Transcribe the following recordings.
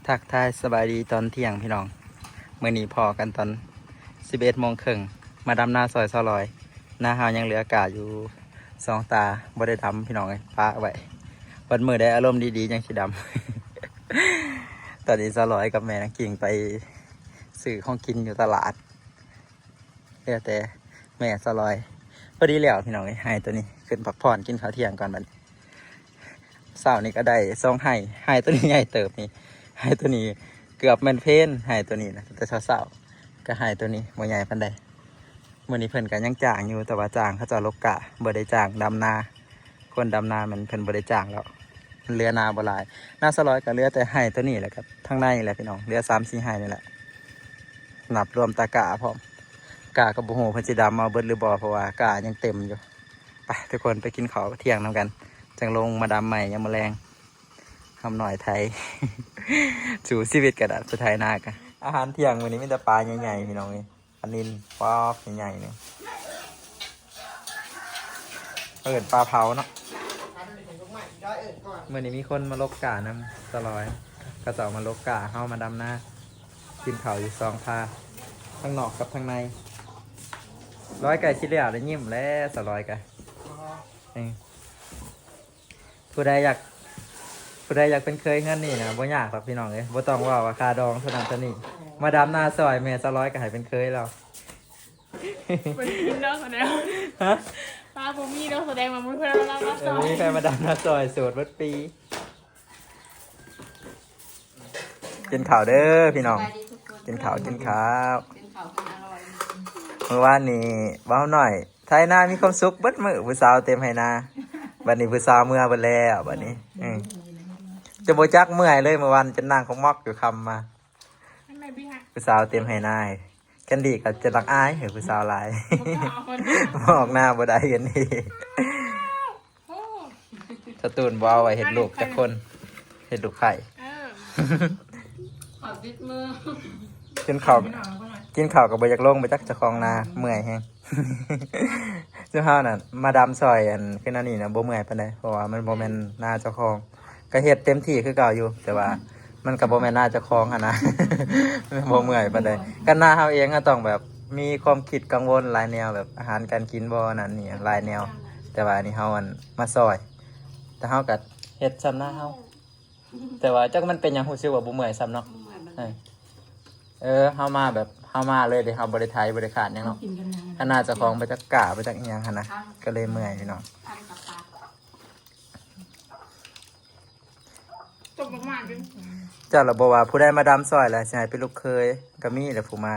ທັກທາຍສະບາຍດີຕອນທ່ຽງພີ່ນ້ອງ. ມື້ນີ້ພໍ້ກັນຕອນສິບເອັດໂມງເຄິ່ງ ມາດຳນາຊ່ອຍສາວລອຍ. ນາເຮົາຍັງເຫຼືອກ້າຢູ່ສອງຕາ ບໍ່ໄດ້ດຳພີ່ນ້ອງເອີຍ ປະໄວ້. ວັນມື້ໃດອາລົມດີໆ ຍັງຊິດຳ. ຕອນນີ້ສາວລອຍກັບແມ່ນາງກິ່ງໄປຊື້ຂອງກິນຢູ່ຕະຫຼາດ. ເຫຼືອແຕ່ແມ່ສາວລອຍ. ພໍດີແລ້ວພີ່ນ້ອງເອີຍ ໄຮ່ໂຕນີ້ ຂຶ້ນພັກຜ່ອນກິນເຂົ້າທ່ຽງກ່ອນບັດນີ້. ເຊົ້ານີ້ກໍໄດ້ສອງໄຮ່ ໄຮ່ໂຕນີ້ໃຫຍ່ເຕີບນີ້ ໄຮ່ໂຕນີ້ເກືອບແມ່ນເພນ ໄຮ່ໂຕນີ້ນະ ແຕ່ເຊົ້າໆ ກໍໄຮ່ໂຕນີ້ບໍ່ໃຫຍ່ປານໃດ. ມື້ນີ້ເພິ່ນກໍຍັງຈ້າງຢູ່ ແຕ່ວ່າຈ້າງເຂົາເຈົ້າລົກກ້າ ບໍ່ໄດ້ຈ້າງດຳນາ. ຄົນດຳນາມັນເພິ່ນບໍ່ໄດ້ຈ້າງແລ້ວ ມັນເຫຼືອນາບໍ່ຫຼາຍ. ນາສາວລອຍກໍເຫຼືອແຕ່ໄຮ່ໂຕນີ້ແຫຼະ ກັບທາງໃນນີ້ແຫຼະພີ່ນ້ອງ ເຫຼືອສາມສີ່ໄຮ່ນີ້ແຫຼະ ນັບລວມຕາກ້າພ້ອມ. ກ້າກໍບໍ່ຮູ້ເພິ່ນຊິດຳເອົາເບິດຫຼືບໍ່ ເພາະວ່າກ້າຍັງເຕັມຢູ່. ໄປທຸກຄົນໄປກິນເຂົ້າທ່ຽງນຳກັນ ຈັ່ງລົງມາດຳໃໝ່ຍາມມື້ແລງ. ຄຳນ້ອຍໄທ ສູ້ຊີວິດກໍໄດ້ ໄປໄຖນາກະ. ອາຫານທ່ຽງມື້ນີ້ມີແຕ່ປາໃຫຍ່ໆ ພີ່ນ້ອງເອີຍ. ປານິນ ປອກໃຫຍ່ໆ ໜຶ່ງ ເອີ້ນປາເຜົາເນາະ. ມື້ນີ້ມີຄົນມາລົກກ້ານຳສາວລອຍ ເຂົາເຈົ້າມາລົກກ້າ ເຮົາມາດຳນາ ກິນເຂົ້າຢູ່ສອງພາ ທາງນອກກັບທາງໃນ. ລອຍໃກ້ຊິແລ້ວ ໄດ້ຍິ້ມແລ້ວສາວລອຍກະ. ເອີ ຜູ້ໃດຢາກ ຜູ້ໃດຢາກເປັນເຂີຍເຮືອນນີ້ນະ ບໍ່ຍາກດອກພີ່ນ້ອງເອີຍ ບໍ່ຕ້ອງເວົ້າວ່າຄ່າດອງເທົ່ານັ້ນເທົ່ານີ້. ມາດຳນາຊ່ອຍແມ່ສາວລອຍກໍໃຫ້ເປັນເຂີຍແລ້ວ. ບໍ່ໄດ້ກິນດອກສະແດງ ຮະ? ປ້າບໍ່ມີດອກສະແດງວ່າບໍ່ມີເພິ່ນມາດຳນາ ເອີ ຊ່ອຍ ບໍ່ມີໃຜມາດຳນາຊ່ອຍ ໂສດເບິດປີ. ກິນເຂົ້າເດີພີ່ນ້ອງ ສະບາຍດີທຸກຄົນ ກິນເຂົ້າ ກິນເຂົ້າ ກິນເຂົ້າກັນອະລ່ອຍ. ມື້ວານນີ້ເວົ້າໜ້ອຍ ໄຖນາມີຄວາມສຸກເບິດມື້ ຜູ້ສາວເຕັມໄຮ່ນາ. ບັດນີ້ຜູ້ສາວເມືອເບິດແລ້ວບັດນີ້ ເອີ ຈະບໍ່ຈັກເມື່ອຍເລີຍ. ມື້ວານຈົນນັ່ງຂະໝອກຢູ່ຄ່ຳມາ ຜູ້ສາວເຕັມໄຮ່ນາ. ແຄນດີ້ກໍຈະລັກອາຍ ເອີ ຜູ້ສາວຫຼາຍ ບໍ່ກ້າອອກໜ້າ ບໍ່ອອກໜ້າບໍ່ໄດ້ກັນນີ້. ສະຕູນບໍ່ເອົາໄວ້ເຮັດລູກຈັກຄົນ ເຮັດລູກໄຂ່ ເອີ ຂໍຕິດມື ກິນເຂົ້າ ກິນເຂົ້າກໍບໍ່ຢາກລົງໄປຈັກ ເຈົ້າຂອງນາເມື່ອຍແຮງ. ຊຸມເຮົານັ້ນມາດຳຊ່ອຍ ອັນຄືນອັນນີ້ນະ ບໍ່ເມື່ອຍປານໃດ ເພາະວ່າມັນບໍ່ແມ່ນນາເຈົ້າຂອງ. ກໍເຮັດເຕັມທີ່ຄືເກົ່າຢູ່ ແຕ່ວ່າມັນກໍບໍ່ແມ່ນນາເຈົ້າຂອງຫັ້ນນະ ບໍ່ເມື່ອຍປານໃດ. ກັນນາເຮົາເອງ ເຮົາຕ້ອງແບບມີຄວາມຄິດກັງວົນຫຼາຍແນວ ແບບອາຫານການກິນບໍ່ ອັນນັ້ນນີ້ຫຼາຍແນວ. ແຕ່ວ່າອັນນີ້ເຮົາ ອັນ ມາຊ່ອຍ ແຕ່ເຮົາກໍເຮັດຊ່ຳນາເຮົາ ແຕ່ວ່າຈັກມັນເປັນຫຍັງ ຮູ້ສຶກວ່າບໍ່ເມື່ອຍຊ້ຳເນາະ. ບໍ່ເມື່ອຍປານໃດ ເອີ ເຮົາມາແບບ ເຮົາມາເລີຍເດ້ ເຮົາບໍ່ໄດ້ໄຖ ບໍ່ໄດ້ຂາດຫຍັງເນາະ. ເຮົາກິນກັນຫຍັງ ຂະໜາດເຈົ້າຂອງໄປຈັກກ້າ ໄປຈັກອີ່ຫຍັງຫັ້ນນະ ກໍເລີຍເມື່ອຍພີ່ນ້ອງ. ຕກລົງມາເດ້ ເຈົ້າລະບໍ່ວ່າຜູ້ໃດມາດຳຊ່ອຍລະ ຊິໃຫ້ເປັນລູກເຂີຍ ກໍມີແຫຼະຜູ້ມາ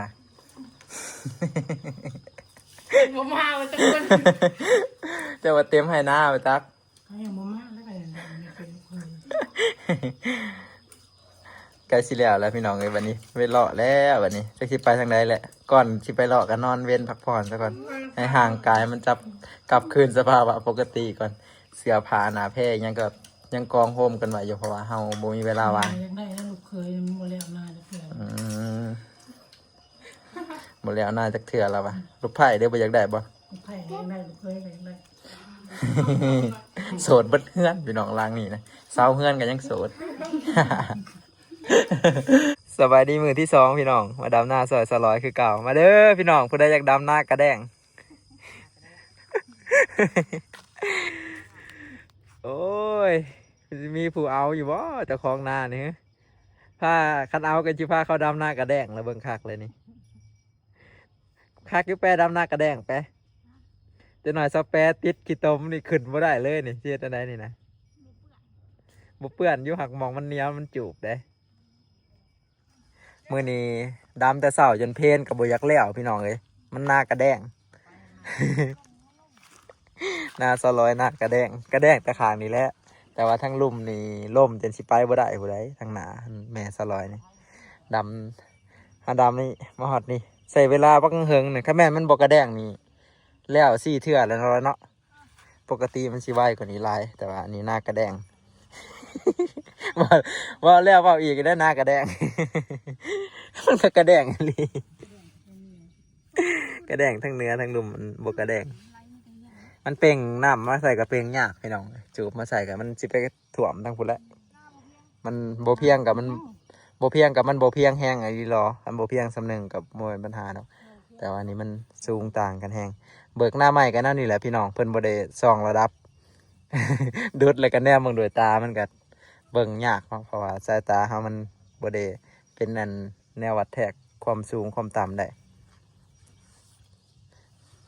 ບໍ່ມາວ່າຈັກຄົນ ເຈົ້າວ່າເຕັມໄຮ່ນາວ່າຈັກ. ເຂົາຍັງບໍ່ມາ ແລ້ວກໍເປັນລູກເຂີຍ ໃກ້ຊິແລ້ວແລ້ວພີ່ນ້ອງເອີຍ. ບັດນີ້ໄປເລາະແລ້ວ ບັດນີ້ຈັກຊິໄປທາງໃດແຫຼະ. ກ່ອນຊິໄປເລາະກໍນອນເວັນພັກຜ່ອນຊະກ່ອນ ໃຫ້ຮ່າງກາຍມັນຈັບ ກັບຄືນສະພາວະປົກກະຕິກ່ອນ. ເສື້ອຜ້າໜ້າແພຫຍັງກໍຍັງກອງໂຮມກັນໄວ້ຢູ່ ເພາະວ່າເຮົາບໍ່ມີເວລາວ່າງ. ຢາກໄດ້ແລ້ວລູກເຂີຍ ມັນບໍ່ແລ້ວນາຈັກເທື່ອ. ອືມ ບໍ່ແລ້ວນາຈັກເທື່ອລະວ່າ. ລູກໃພ້ເດ້ ບໍ່ຢາກໄດ້ບໍ່? ລູກໃພ້ກໍຢາກໄດ້ ລູກເຂີຍກໍຢາກໄດ້. ໂສດເບິດເຮືອນພີ່ນ້ອງ ຫຼັງນີ້ນະ ຊາວເຮືອນກໍຍັງໂສດ. ສະບາຍດີມື້ທີສອງພີ່ນ້ອງ ມາດຳນາຊ່ອຍສາວລອຍຄືເກົ່າ. ມາເດີພີ່ນ້ອງ ຜູ້ໃດຢາກດຳນາກະແດງ. ໂອ້ຍ ຊິມີຜູ້ເອົາຢູ່ບໍ່ ເຈົ້າຂອງນານີ້? ພາ ຄັນເອົາກໍຊິພາເຂົາດຳນາກະແດງລະ ເບິ່ງຄັກເລີຍນີ້. ຄັກຢູ່ແປ ດຳນາກະແດງແປ. ຈັກໜ້ອຍສາວແປຕິດຂີ້ຕົມນີ້ ຂຶ້ນບໍ່ໄດ້ເລີຍນີ້ ຊິເຮັດແນວໃດນີ້ນະ? ບໍ່ເປື້ອນຢູ່ ຫາກໝ່ອງມັນໜຽວ ມັນຈູບເດ້. ມື້ນີ້ດຳແຕ່ເຊົ້າຈົນເພນກໍບໍ່ຢາກແລ້ວພີ່ນ້ອງເອີຍ ມັນນາກະແດງ. ນາສາວລອຍນາກະແດງ ກະແດງແຕ່ຂ້າງນີ້ແຫຼະ ແຕ່ວ່າທາງລຸ່ມນີ້ລົ້ມຈົນຊິໄປບໍ່ໄດ້ພຸ້ນໃດ໋ ທາງໜ້າແມ່ສາວລອຍນີ້. ດຳ ຫາດຳນີ້ມາຮອດນີ້ ໃຊ້ເວລາບັກເຫິງນີ້ ຄັນແມ່ນມັນບໍ່ກະແດງນີ້ ແລ້ວສີ່ເທື່ອແລ້ວເນາະ. ປົກກະຕິມັນຊິໄວກວ່ານີ້ຫຼາຍ ແຕ່ວ່າອັນນີ້ນາກະແດງ. ເວົ້າ ເວົ້າແລ້ວເວົ້າອີກເດ້ ນາກະແດງ ມັນກໍກະແດງອີ່ຫຼີ. ກະແດງທັງເໜືອທັງລຸ່ມ ມັນບໍ່ກະແດງ. ມັນເປັ່ງນ້ຳມາໃສ່ກໍເປັ່ງຍາກພີ່ນ້ອງ ຈູບມາໃສ່ກໍມັນຊິໄປຖ້ວມທາງພຸ້ນແຫຼະ. ມັນບໍ່ພຽງກັບມັນ ບໍ່ພຽງກໍມັນບໍ່ພຽງແຮງອີ່ຫຼີຫຼໍ? ຄັນບໍ່ພຽງສ່ຳໜຶ່ງກໍບໍ່ແມ່ນບັນຫາດອກ ແຕ່ວ່າອັນນີ້ມັນສູງຕ່າງກັນແຮງ. ເບີກໜ້າໄມ້ກໍແນວນີ້ແຫຼະພີ່ນ້ອງ ເພິ່ນບໍ່ໄດ້ສ່ອງລະດັບ ດຸດແລ້ວກໍແນມເບິ່ງດ້ວຍຕາ ມັນກໍເບິ່ງຍາກເນາະ ເພາະວ່າສາຍຕາເຮົາມັນບໍ່ໄດ້ເປັນອັນແນວວັດແທກຄວາມສູງຄວາມຕ່ຳໄດ້.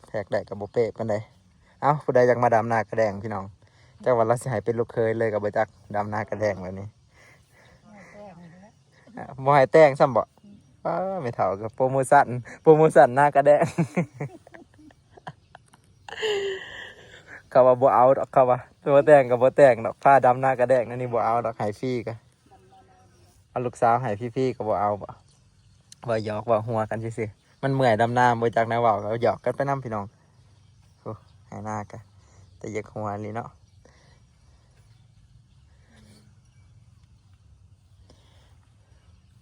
ແທກໄດ້ກໍບໍ່ເປະປານໃດ. ເອົ້າ ຜູ້ໃດຢາກມາດຳນາກະແດງພີ່ນ້ອງ ຈັກວ່າລາວຊິໃຫ້ເປັນລູກເຂີຍເລີຍກໍບໍ່ຈັກ ດຳນາກະແດງແບບນີ້ ອ່າ ບໍ່ໃຫ້ແຕ່ງຊ້ຳບໍ? ອ້າ ແມ່ເຖົ້າກໍໂປຣໂມຊັນ ໂປຣໂມຊັນນາກະແດງ ເຂົາວ່າບໍ່ເອົາດອກ ເຂົາວ່າບໍ່ແຕ່ງກໍບໍ່ແຕ່ງດອກ ພາດຳນາກະແດງ ອັນນີ້ບໍ່ເອົາດອກ ໃຫ້ຟຣີກໍ ເອົາລູກສາວໃຫ້ຟຣີໆກໍບໍ່ເອົາບໍ? ເວົ້າຫຍອກເວົ້າຫົວກັນຊື່ໆ ມັນເມື່ອຍດຳນາ ບໍ່ຈັກແນວເວົ້າ ກໍຫຍອກກັນໄປນຳພີ່ນ້ອງ. ໂອ້ ໄຮ່ນາກະ ແຕ່ຢາກຫົວອີ່ຫຼີເນາະ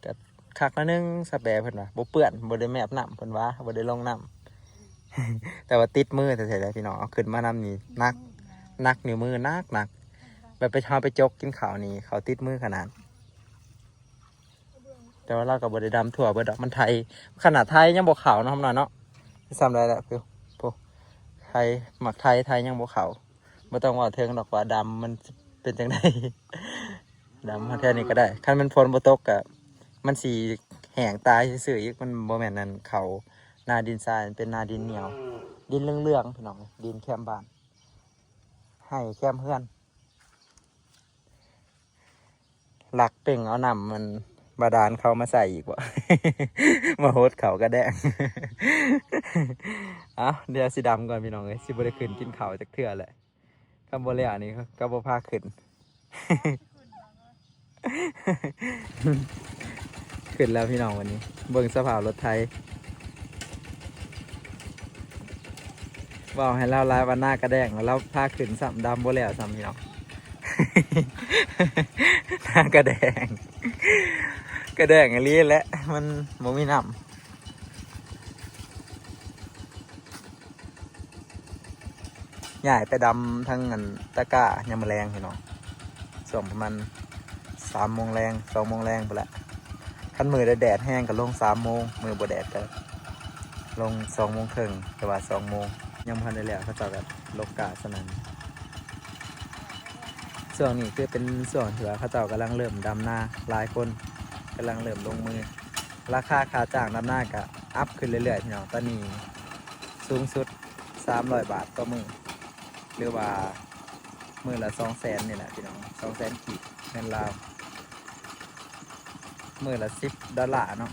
ກະຄັກໜ້ອຍໜຶ່ງ ສະແປເພິ່ນວ່າ ບໍ່ເປື້ອນ ບໍ່ໄດ້ແມບນ້ຳ ເພິ່ນວ່າ ບໍ່ໄດ້ລົງນ້ຳ ແຕ່ວ່າຕິດມືແທ້ໆເດ້ພີ່ນ້ອງ ເອົາຂຶ້ນມານຳນີ້ໜັກ ໜັກນິ້ວມື ໜັກໆ ແບບໄປ ເຮົາໄປຈົກກິນເຂົ້ານີ້ ເຂົ້າຕິດມືຂະໜາດ. ແຕ່ວ່າລາວກໍບໍ່ໄດ້ດຳທົ່ວເບິດດອກ ມັນໄຖ ຂະໜາດໄຖຍັງບໍ່ເຂົ້າເນາະ ຄຳນ້ອຍເນາະ ສ່ຳໃດລະ ໂພ ໂພ ໄຖ ໝາກໄຖ ໄຖຍັງບໍ່ເຂົ້າ ບໍ່ຕ້ອງເວົ້າເຖິງດອກວ່າດຳມັນເປັນຈັ່ງໃດ ດຳມາແຖວນີ້ກໍໄດ້ ຄັນແມ່ນຝົນບໍ່ຕົກກໍມັນຊິແຫ້ງຕາຍຊື່ໆອີກ ມັນບໍ່ແມ່ນອັນເຂົ້ານາດິນຊາຍ ມັນເປັນນາດິນໜຽວ ດິນເຫຼືອງໆ ພີ່ນ້ອງ ດິນແຄມບ້ານ ໄຮ່ແຄມເຮືອນ. ລັກເປັ້ງເອົານ້ຳມັນບາດານເຂົ້າມາໃສ່ອີກບໍ? ມາຫົດເຂົ້າກະແດງ ເອົ້າ ດຽວຊິດຳກ່ອນພີ່ນ້ອງເອີຍ ຊິບໍ່ໄດ້ຂຶ້ນກິນເຂົ້າຈັກເທື່ອແຫຼະ ຄັນບໍ່ແລ້ວນີ້ກໍບໍ່ພາຂຶ້ນ ຂຶ້ນແລ້ວພີ່ນ້ອງ ວັນນີ້ເບິ່ງສະພາບລົດໄຖ ເວົ້າໃຫ້ລາວຫຼາຍວ່ານາກະແດງ ລາວພາຂຶ້ນຊ້ຳ ດຳບໍ່ແລ້ວຊ້ຳພີ່ນ້ອງ ນາກະແດງ ກະແດງອີ່ຫຼີແຫຼະ ມັນບໍ່ມີນ້ຳ. ຍ້າຍໄປດຳທາງອັນຕະກ້າຍາມມື້ແລງພີ່ນ້ອງ ຊ່ວງປະມານສາມໂມງແລງ ສອງໂມງແລງພຸ້ນແຫຼະ ຄັນມື້ໃດແດດແຮງກໍລົງສາມໂມງ ມື້ບໍ່ແດດກໍລົງສອງໂມງເຄິ່ງ ແຕ່ວ່າສອງໂມງ ຍັງບໍ່ທັນໄດ້ແລ້ວ ເຂົາເຈົ້າກໍລົກກ້າສະນັ້ນ. ຊ່ວງນີ້ຄືເປັນຊ່ວງທີ່ວ່າເຂົາເຈົ້າກຳລັງເລີ່ມດຳນາ ຫຼາຍຄົນກຳລັງເລີ່ມລົງມື ລາຄາຄ່າຈ້າງດຳນາກໍອັບຂຶ້ນເລື້ອຍໆ ພີ່ນ້ອງ ຕອນນີ້ສູງສຸດສາມຮ້ອຍບາດຕໍ່ມື້ ຫຼືວ່າມື້ລະສອງແສນນີ້ແຫຼະພີ່ນ້ອງ ສອງແສນກີບເງິນລາວ ມື້ລະສິບດອນລາເນາະ.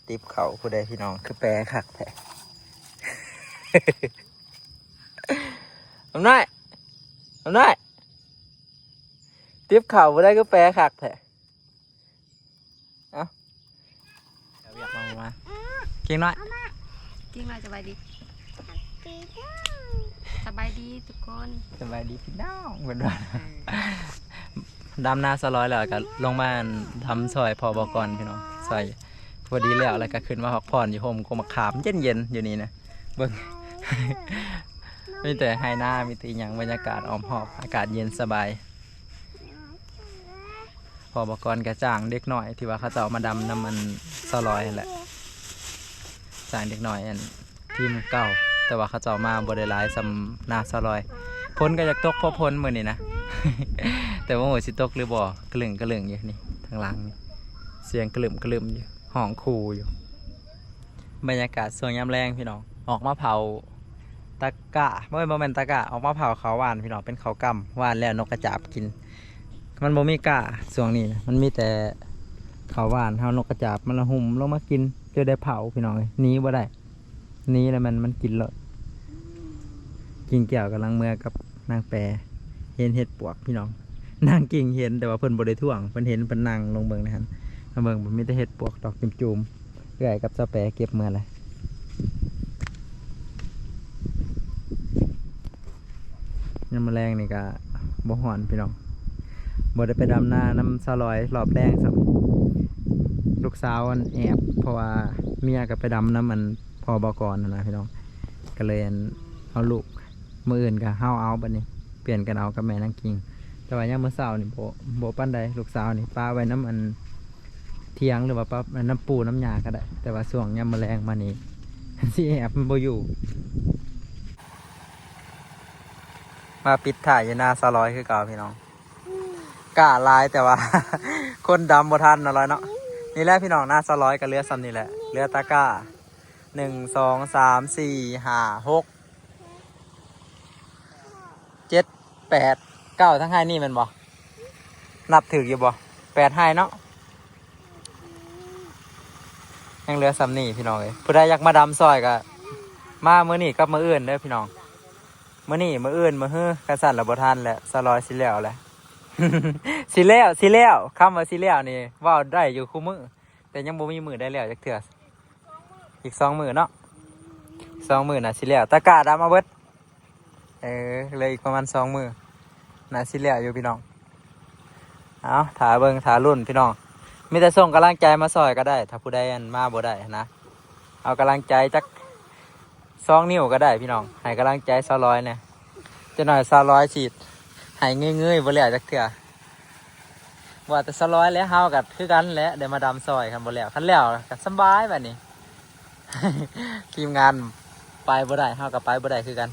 ຕິບເຂົ້າຜູ້ໃດພີ່ນ້ອງ ຄືແປຄັກແທ້ ອຳນາດ ອຳນາດ ຕິບເຂົ້າຜູ້ໃດຄືແປຄັກແທ້ ເອົ້າ ເອົາວຽກມາ ມາ ເກັ່ງນ້ອຍ ເກັ່ງນ້ອຍ ສະບາຍດີ ສະບາຍດີທຸກຄົນ ສະບາຍດີພີ່ນ້ອງ ເພິ່ນວ່າ ເອີ ດຳນາສະຫຼອຍແລ້ວກໍລົງມາດຳຊ່ອຍພໍ່ບອກອນພີ່ນ້ອງ ຊ່ອຍ ພໍດີແລ້ວ ແລ້ວກໍຂຶ້ນມາພັກຜ່ອນຢູ່ຮົ່ມກົກໝາກຂາມ ເຢັນໆ ຢູ່ນີ້ນະ ເບິ່ງ ມີແຕ່ໄຮ່ນາ ມີແຕ່ອີ່ຫຍັງ ບັນຍາກາດອ້ອມຮອບ ອາກາດເຢັນສະບາຍ. ພໍ່ບອກອນກໍຈ້າງເດັກນ້ອຍທີ່ວ່າເຂົາເຈົ້າມາດຳນຳອັນສາວລອຍຫັ້ນແຫຼະ ຈ້າງເດັກນ້ອຍອັນທີມເກົ່າ ແຕ່ວ່າເຂົາເຈົ້າມາບໍ່ໄດ້ຫຼາຍສ່ຳນາສາວລອຍ ຝົນກໍຢາກຕົກພໍຝົນມື້ນີ້ນະ ແຕ່ບໍ່ຮູ້ຊິຕົກຫຼືບໍ່ ກະລຶ້ງກະລຶ້ງຢູ່ນີ້ ທາງຫຼັງນີ້ ສຽງກະລຶ້ມກະລຶ້ມຢູ່ ຮ້ອງຂູ່ຢູ່. ບັນຍາກາດຊ່ວງຍາມແລງພີ່ນ້ອງ ອອກມາເຜົາຕະກ້າ ບໍ່ແມ່ນ ບໍ່ແມ່ນຕະກ້າ ອອກມາເຜົາເຂົ້າຫວ່ານພີ່ນ້ອງ ເປັນເຂົ້າກ້ຳ ຫວ່ານແລ້ວນົກກະຈາບກິນ ມັນບໍ່ມີກ້າຊ່ວງນີ້ນະ ມັນມີແຕ່ເຂົ້າຫວ່ານເຮົາ ນົກກະຈາບມັນລະຫຸ່ມລົງມາກິນ ຈົນໄດ້ເຜົາພີ່ນ້ອງເອີຍ ໜີບໍ່ໄດ້ ໜີແລ້ວມັນ ມັນກິນໂລດ. ກິ່ງແກ້ວກຳລັງເມືອກັບນາງແປ ເຫັນເຫັດປວກພີ່ນ້ອງ ນາງກິ່ງເຫັນ ແຕ່ວ່າເພິ່ນບໍ່ໄດ້ຖ້ວງ ເພິ່ນເຫັນເພິ່ນນັ່ງລົງເບິ່ງໃນຫັ້ນ ມາເບິ່ງ ມີແຕ່ເຫັດປວກດອກຈູມໆ ເອື້ອຍກັບສາວແປເກັບເມືອແລ້ວ. ຍາມມື້ແລງນີ້ກະບໍ່ຮ້ອນພີ່ນ້ອງ ບໍ່ໄດ້ໄປດຳນານຳສາວລອຍຮອບແລງຊ້ຳ ລູກສາວອັນແອບ ເພາະວ່າເມຍກໍໄປດຳນຳອັນພໍ່ບອກອນຫັ້ນນະພີ່ນ້ອງ ກໍເລີຍອັນເອົາລູກ ມື້ອື່ນກໍເຮົາເອົາບັດນີ້ ປ່ຽນກັນເອົາກັບແມ່ນາງກິ່ງ. ແຕ່ວ່າຍາມມື້ເຊົ້ານີ້ບໍ່ ບໍ່ປານໃດ ລູກສາວນີ້ປະໄວ້ນຳອັນຖຽງ ຫຼືວ່າປະນຳປູ່ນຳຍ່າກໍໄດ້ ແຕ່ວ່າຊ່ວງຍາມມື້ແລງມານີ້ ມັນຊິແອບ ມັນບໍ່ຢູ່. ມາປິດທ້າຍຢູ່ນາສາວລອຍຄືເກົ່າພີ່ນ້ອງ. ກ້າຫຼາຍແຕ່ວ່າ ຄົນດຳບໍ່ທັນເນາະລອຍເນາະ. ນີ້ແຫຼະພີ່ນ້ອງ ນາສາວລອຍກໍເຫຼືອສ່ຳນີ້ແຫຼະ ເຫຼືອຕາກ້າ ໜຶ່ງ ສອງ ສາມ ສີ່ ຫ້າ ຫົກ ເຈັດ ແປດ ເກົ້າ ທັງໄຮ່ນີ້ແມ່ນບໍ່? ນັບຖືກຢູ່ບໍ່? ແປດໄຮ່ເນາະ. ຍັງເຫຼືອສ່ຳນີ້ພີ່ນ້ອງເອີຍ. ຜູ້ໃດຢາກມາດຳຊ່ອຍກໍມາມື້ນີ້ກັບມື້ອື່ນເດີພີ່ນ້ອງ. ມື້ນີ້ ມື້ອື່ນ ມື້ຮື ຄັນຊັ້ນລະບໍ່ທັນແຫຼະ ສາວລອຍຊິແລ້ວແຫຼະ. ຊິແລ້ວ ຊິແລ້ວ ຄຳວ່າຊິແລ້ວນີ້ເວົ້າໄດ້ຢູ່ຄູ່ມື້ ແຕ່ຍັງບໍ່ມີມື້ໃດແລ້ວຈັກເທື່ອ. ອີກສອງມື້ເນາະ ສອງມື້ໜ້າຊິແລ້ວ. ຕາກ້າດຳເອົາເບິດ. ເອີ ເຫຼືອອີກປະມານສອງມື້ໜ້າຊິແລ້ວຢູ່ພີ່ນ້ອງ. ເອົາ ຖ້າເບິ່ງ ຖ້າລຸ້ນພີ່ນ້ອງ. ມີແຕ່ສົ່ງກຳລັງໃຈມາຊ່ອຍກໍໄດ້ ຖ້າຜູ້ໃດອັນມາບໍ່ໄດ້ຫັ້ນນະ. ເອົາກຳລັງໃຈຈັກສອງນິ້ວກໍໄດ້ພີ່ນ້ອງ ໃຫ້ກຳລັງໃຈສາວລອຍແດ່. ຈັກໜ້ອຍສາວລອຍຊິໃຫ້ເງີຍໆ ບໍ່ແລ້ວຈັກເທື່ອ. ວ່າແຕ່ສາວລອຍແຫຼະ ເຮົາກໍຄືກັນແຫຼະ ໄດ້ມາດຳຊ່ອຍ. ຄັນບໍ່ແລ້ວ ຄັນແລ້ວກໍສະບາຍບາດນີ້. ທີມງານໄປບໍ່ໄດ້ ເຮົາກໍໄປບໍ່ໄດ້ຄືກັນ.